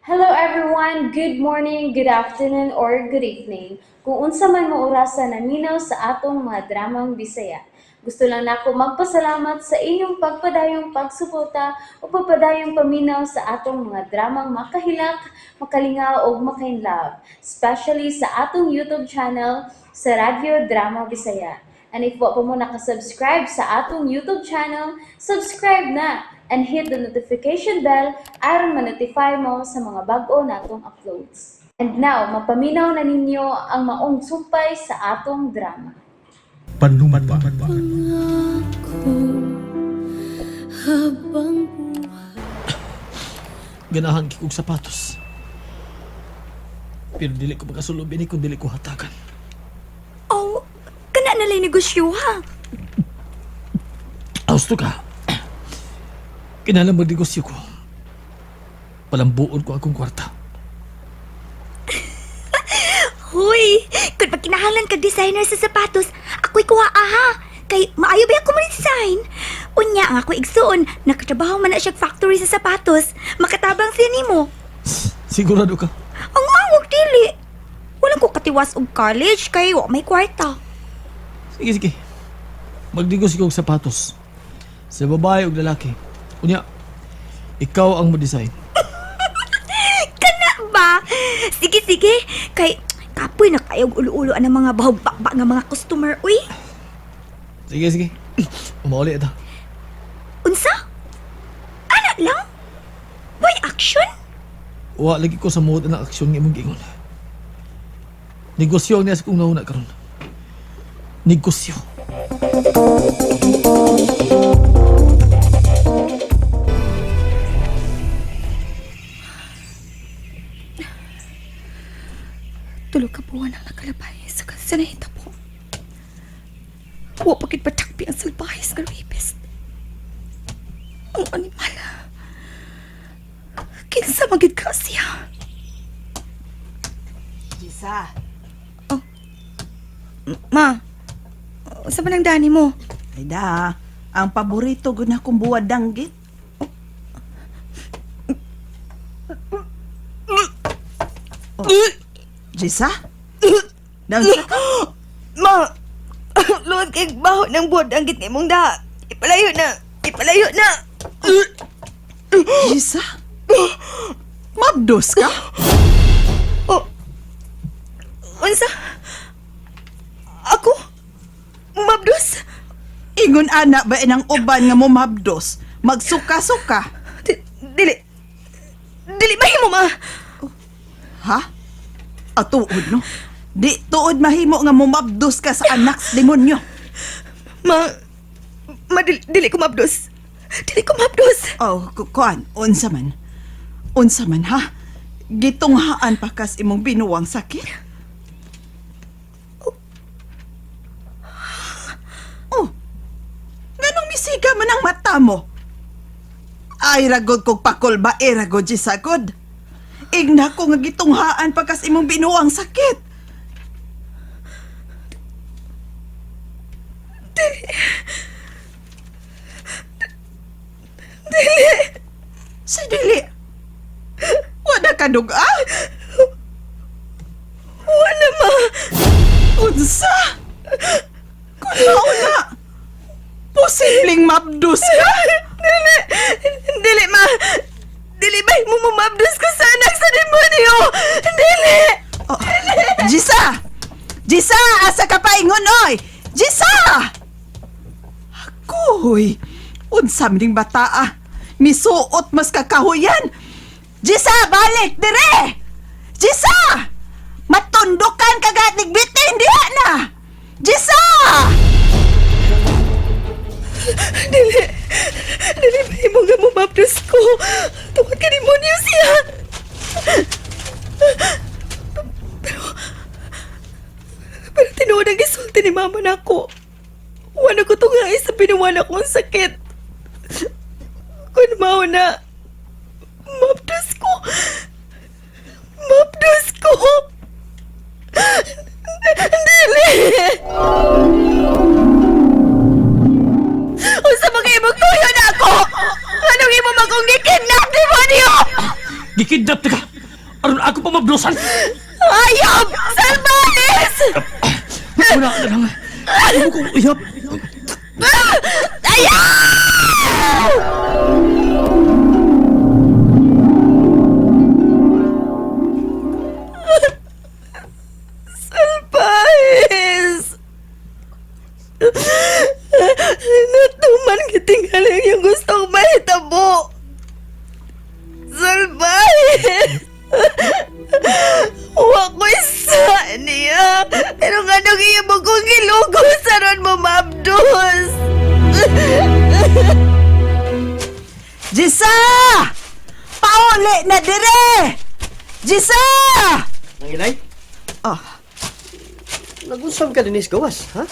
Hello everyone! Good morning, good afternoon, or good evening. Kung unsa man mo orasa naminaw sa atong mga dramang Bisaya. Gusto lang nako magpasalamat sa inyong pagpadayong pagsuporta o pagpadayong paminaw sa atong mga dramang makahilak, makalingaw ug makainlove, especially sa atong YouTube channel sa Radyo Drama Bisaya. And if wa pa mo nakasubscribe sa atong YouTube channel, subscribe na and hit the notification bell aron ma-notify mo sa mga bag-o natong uploads. And now, mapaminaw na ninyo ang maong sumpay sa atong drama. Panumpa. Pangako habang buhay. Ganahan kay kog sapatos. Pero dili ko makasulubi ni kung dili ko hatagan. Oh, kana na lang negosyo ha. Gusto ka. Kinahanglan magnegosyo ko. Palambuon ko akong kwarta. Huy, kung pagkinahanglan kag designer sa sapatos, ako'y kuha aha. Kay maayo ba ako mo design? Unya ang ako igsuon, nakatrabaho man na siya factory sa sapatos. Makatabang siya nimo. Sigurado ka. Ang awag dili. Walang ko katiwas og college kay wa may kwarta. Sige, sige. Magnegosyo ko og sapatos. Sa babae og lalaki. Unya, ikaw ang mo-design. Kana ba? Sige, sige. Kay kapoy na kayo og ulo-ulo ang mga bahog bakba nga mga customer uy. Sige, sige. Umauli ito. Unsa? Ana lang? Way action? Wa lagi ko sa muot ng aksyon nga imong giingon. Negosyo ang niya sa kong nauna karon. Negosyo. Tulo ka buwan ang nakalabay sa kansanahita po. Wa pagid patakpi ang salbahis nga rapist. Ang animal. Kinsa magid ka siya? Jisa, Ma, sa man ang dani mo? ay da, ang paborito gud na kong buwad danggit. Oh. Jisa? Naunsa ka? Ma, luwag kay baho ng buwad ang git imong da. Ipalayo na. Ipalayo na. Jisa? Mabdos ka? Oh. Unsa? Ako? Mabdos? Ingon ana ba inang uban nga mo mabdos? Magsuka-suka. Dili. Dili mahimo ma. Ha? Atuod no? Di tuod mahimo nga mumabdos ka sa anak sa demonyo. Ma, ma dili, dili ko mabdos. Dili ko mabdos. Oh, kuan, unsa man. Unsa man ha? Gitunghaan pa kas imong binuwang sakit? Oh. Nganong misiga man ang mata mo? Ay ragod kog pakol ba eh, ragod di sagod. Igna ko nga gitunghaan pa kas imong binuwang sakit. Dili. Sa dili. Wala ka duga? Wala ma. Unsa? Kung mauna, posibleng mabdos ka? Dili. Dili ma. Dili ba mo mabdos ko sa anak sa demonyo? Dili. Oh, Jisa! Jisa! Asa ka pa ingon, oy! Jisa! Akoy! Unsa man ning bata ah. Misuot mas kakahuyan! Jisa, balik! Dire! Jisa! Matundukan ka gatnig bitin diha na! Jisa! Dili. Dili ba mo nga mabdos ko? Tungod ka demonyo siya. Pero pero tinuod ang gisulti ni mama nako. Wala ko tungay sa binuwan akong sakit. Kun mao na mabdos ko. Mabdos ko. Dili. Unsa man kay imong tuyo na ako? Anong imo magong gikidnap demonyo? Gikidnap ta ka! Aron ako pa mablusan. Hayop! Salbahes! Wala na lang. Ano kong uyab? Ayaw! Salbahes! Natuman kitingaling yung gustong mahitabo. Salbahes! Wa ko'y sa niya. Pero nga nung iya mo kong gilugo, saron mo maabdos. Jisa! Pauli na dire! Jisa! Nangilay? Ah, Nagunsam ka din gawas, ha?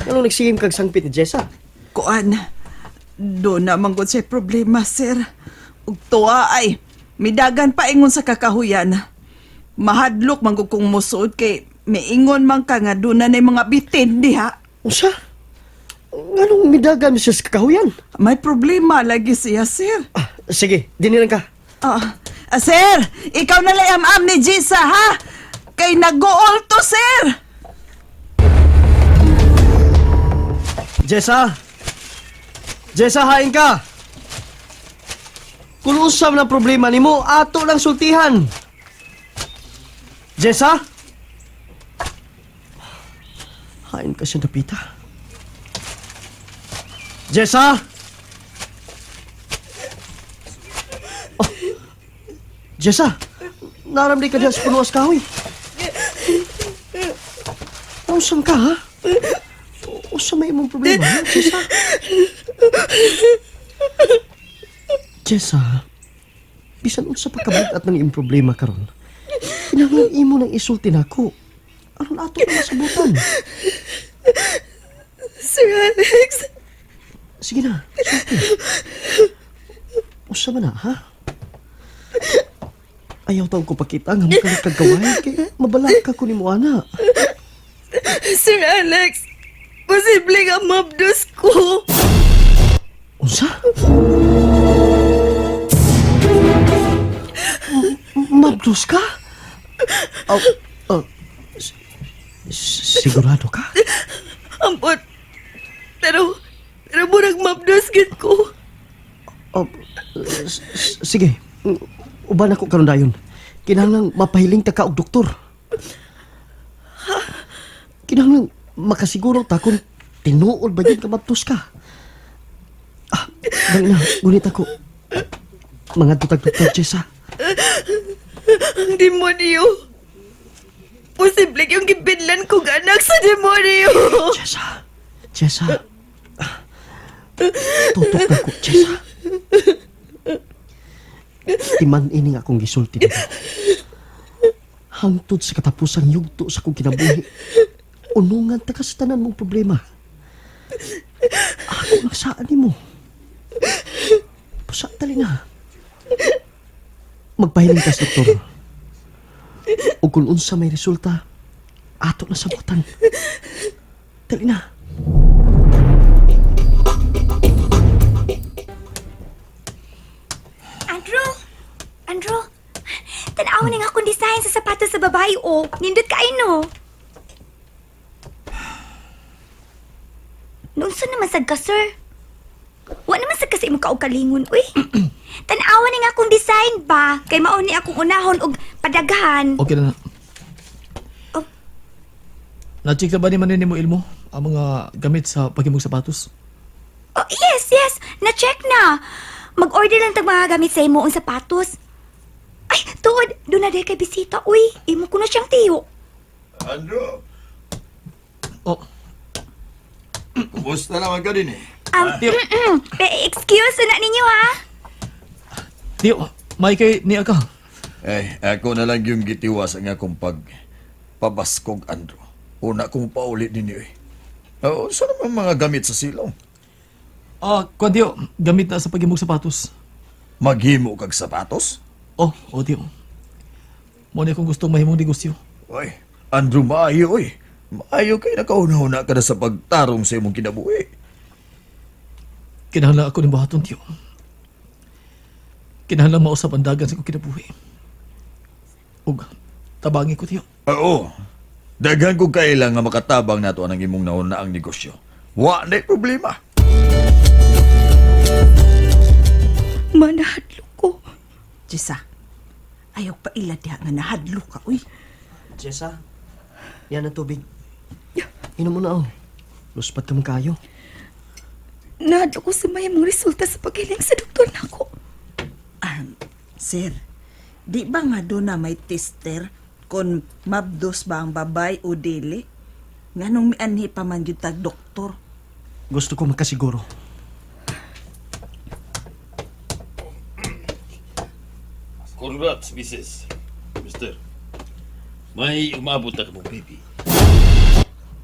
Anong nagsigim kag sangpit ni Jessa? Kuan, do na manggod siya problema, sir. Ug tuwa ay, midagan pa ingon sa kakahuyan. Mahadlok manggod kong musuod kay miingon man ka nga doon na mga bitin diha. Unsa? Nganong midagan siya sa kakahuyan? May problema lagi siya, sir. Ah, sige, dinilang ka. Ah, ah, sir, ikaw na lang am ni Jisa, ha? Kay nag-gool to, sir! Jessa! Jessa, hain ka! Kung usam na problema nimo, ato lang sultihan. Jessa? Hain ka siya napita. Jessa! Oh. Jessa, naramdi ka diha sa punuas kahoy. Usam ka, ha? Usa may imong problema, ha, Jessa? Jessa, bisan unsa pa kabug-at ng imong problema karon. Kinahanglan imo nang isulti nako. Aron ato na masabutan. Sir Alex, Sige na, sulti. Usa man na, ha? Ayaw taong ko pakita nga makalit kag gaway kay mabalaka ko nimo ana. Sir Alex, posible nga mabdos ko. Unsa? Mabdos ka? Oh, oh, sigurado ka? Ampot. Pero, pero murag mabdos gid ko. Oh, sige, uban ako karon dayon. Kinahanglan mapahiling ta ka og doktor. Kinahanglan makasiguro ta kung tinuod ba yun ka mabdos ka. Ah, dali na, ngunit ako. Mga tutag doktor, Jessa. Ang demonyo. Posible yung gibinlan kong anak sa demonyo. Jessa! Jessa! Ah, tutok na ko, Jessa. Timan ini nga akong gisulti nimo. Hangtod sa katapusang yugto sa akong kinabuhi. Unungan ta ka sa tanan mong problema. Ako lang saan nimo. Pusa, dali na. Magpahiling ka sa doktor. O kung unsa may resulta, ato na sabutan. Dali na. Andrew! Andrew! Tanawa na nga akong design sa sapatos sa babae, oh. Nindot kaay, no? Noon sa naman sad ka, sir? Wa naman sad kasi imong kaugalingon, uy. Tanawa na nga akong design ba? Kay mao ni akong unahon og padaghan. Okay na na. Oh. Na-check na ba ni Manin mo Ilmo ang mga gamit sa paghimog sapatos? Oh, yes, yes. Na-check na. Mag-order lang tag mga gamit sa imo ang sapatos. Ay, tuod, doon na kay bisita. Uy, imo ko na siyang tiyo. Andrew, Oh, kumusta naman ka din eh? Eh, excuse na ninyo ha. Tiyo, may kay niya ka. Eh, ako na lang yung gitiwas ang akong pag pabaskog, Andrew. Una kong paulit ninyo eh. Oo, saan naman mga gamit sa silong? Ah, kuan tiyo, gamit na sa paghimog sapatos. Maghimo kag sapatos? Oh, oh tiyo. Mo ni akong gustong mahimong negosyo. Oy, Andrew, maayo oy. Maayo kay nakauna-una ka na sa pagtarong sa imong kinabuhi. Kinahanglan ako ng buhaton tiyo. Kinahanglan mausap ang dagan sa akong kinabuhi. Ug tabangi ko tiyo. Oo. Daghan kong kaila nga makatabang nato ang imong nauna ang negosyo. Wa na problema. Manahadlo ko. Jessa, ayaw pa ila diha nga nahadlo ka, uy. Jessa, yan ang tubig. Inom mo na oh. Luspat ka man kayo. Nahadlo ko sa may mong resulta sa paghiling sa doktor nako. Ah, sir, di ba nga doon na may tester kung mabdos ba ang babay o dili? Nganong mianhi pa man gyud tag doktor? Gusto ko makasiguro. Congrats, Mrs. Mister. May umabot na kamong baby.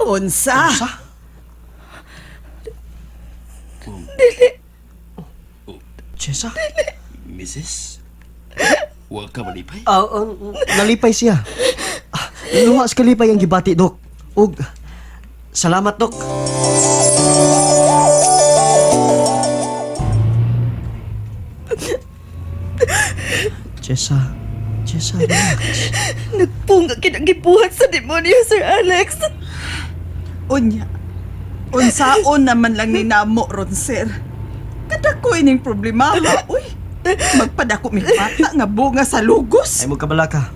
Unsa? Sa? Jessa? Mrs. Huwag ka malipay. Ah, nalipay siya. Ah, luha sa kalipay ang gibati, Dok. Ug, salamat, Dok. Jessa, Jessa, relax. Nagpunga kinagibuhat sa demonyo, Sir Alex. Unya. Unsaon naman lang ni namo ron, sir. Kadako ining problema, ha? Uy, magpadako mi bata nga bunga sa lugos. Ay mo kabala ka.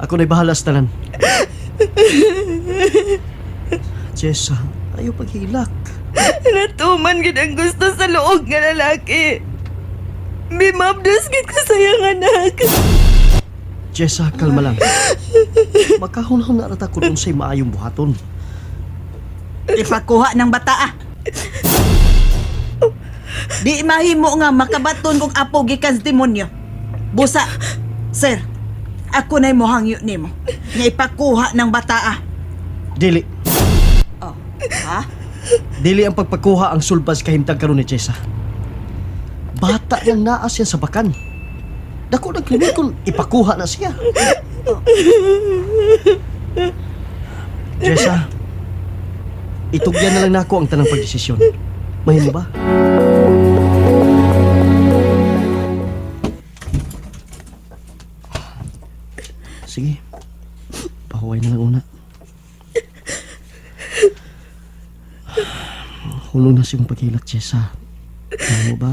Ako na'y bahala sa tanan. Jessa, ayaw paghilak. Natuman gid ang gusto sa luog nga lalaki. Bimabdos gid ko sa iyang anak. Jessa, kalma lang. Makahunahon na rata ko dun sa'y maayong buhaton. Ipakuha ng bata ah. Di mahimo nga makabaton kong apo gikan sa demonyo. Busa, sir, ako na'y mohangyo nimo. Nga ipakuha ng bata ah. Dili. Oh, ha? Dili ang pagpakuha ang sulbas kahimtang karon ni Jessa. Bata nang naa siya sa bakan. Dako ng klinik kung ipakuha na siya. Jessa, itugyan na lang nako ang tanang pagdesisyon. Mahimo ba? Sige, pahuway na lang una. Hulong na siyang paghilak, Jessa. Alam mo ba?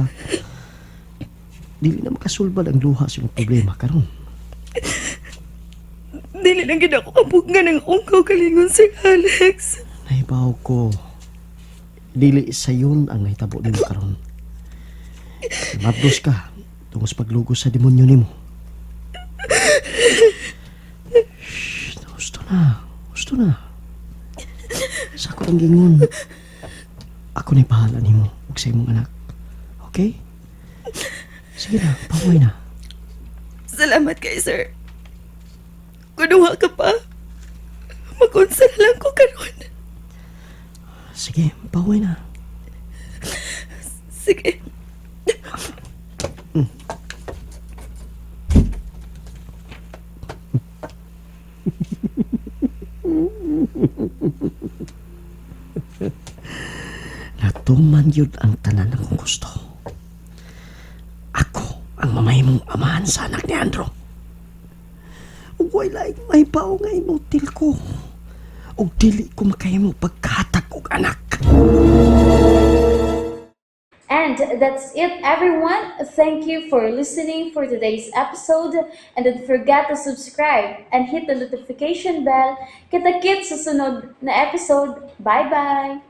Dili na makasulbad ang luha sa iyong problema karon. Dili lang gid ako kabuggan ang akong kaugalingon, Sir Alex. Nahibaw ko. Dili sa yun ang nahitabo nimo karon. Mabdos ka tungod sa paglugos sa demonyo nimo. Shh, gusto na. Gusto na. Sa ako ang gingon. Ako na'y bahala nimo ug sa imong anak. Okay? Sige na, pahuway na. Salamat kay sir. Kunuha ka pa. Magunsa na lang ko karon. Sige, pahuway na. Sige. Natuman yun ang tanan akong gusto. Ako ang mamahimong amahan sa anak ni Andro. Ug way laing may bao nga inutil ko. Ug dili ko makahimo pagkahatag og anak. And that's it, everyone. Thank you for listening for today's episode. And don't forget to subscribe and hit the notification bell. Kita-kits sa sunod na episode. Bye-bye!